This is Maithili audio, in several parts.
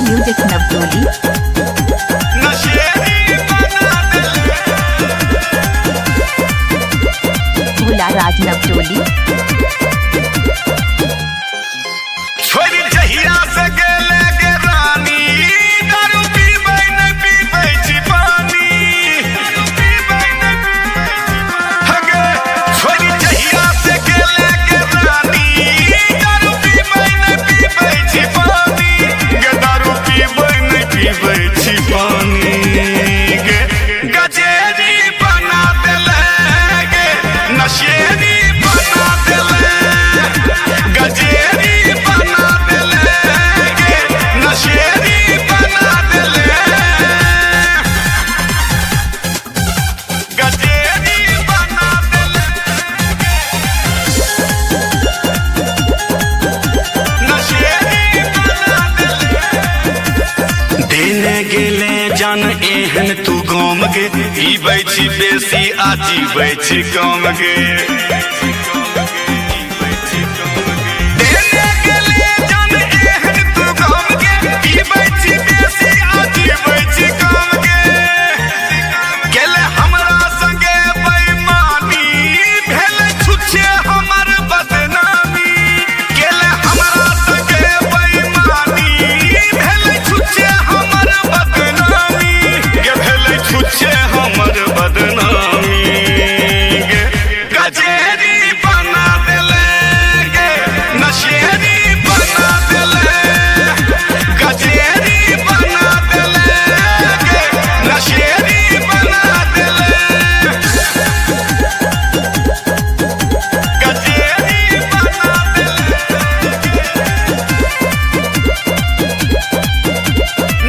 म्यूजिक नवटोली। नशेड़ी बना देले। भोला राज नवटोली। छोड़ जहिया से गेले गे रानी, दारू पीबै नै पीबै छी पानी। दारू पीबै नै पीबै छी पानी। हगे, छोड़ जहिया से गेले गे रानी, दारू पीबै नै पीबै छी पानी। गे दारू पीबै नै पीबै छी पानी। गे गजेरी बना देले गे, नशेड़ी बना देले। गजेरी बना देले गे, नशेड़ी बना देले। गजेरी बना देले गे, नशेड़ी बना देले। देने गेले जान एहन तू गाम गे, पीबै छी बेसी आ जीबै छी कम गे। देने गेले जान एहन तू गाम गे, पीबै छी बेसी आ जीबै छी कम गे। गेले हमरा संगे बेईमानी, भेल छुछे हमर बदनामी। गेले हमरा संगे बेईमानी, भेल छुछे हमर बदनामी। गे भेल छुछे हमर बदनामी। गे गजेरी बना देले गे, नशेड़ी बना देले। गजेरी बना देले गे, नशेड़ी बना देले। गजेरी बना देले,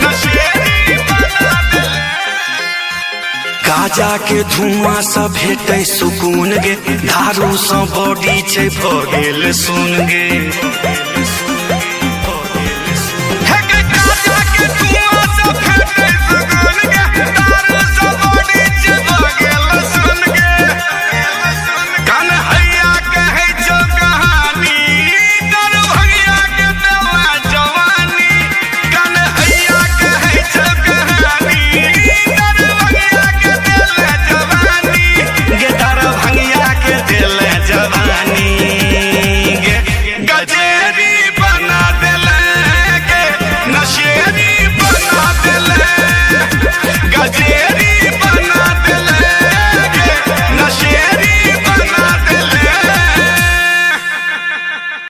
नशेड़ी बना देले। गाजा के धुआं सँ भेटै सुकून गे, दारू सँ बॉडी छै भऽ गेल सुन गे।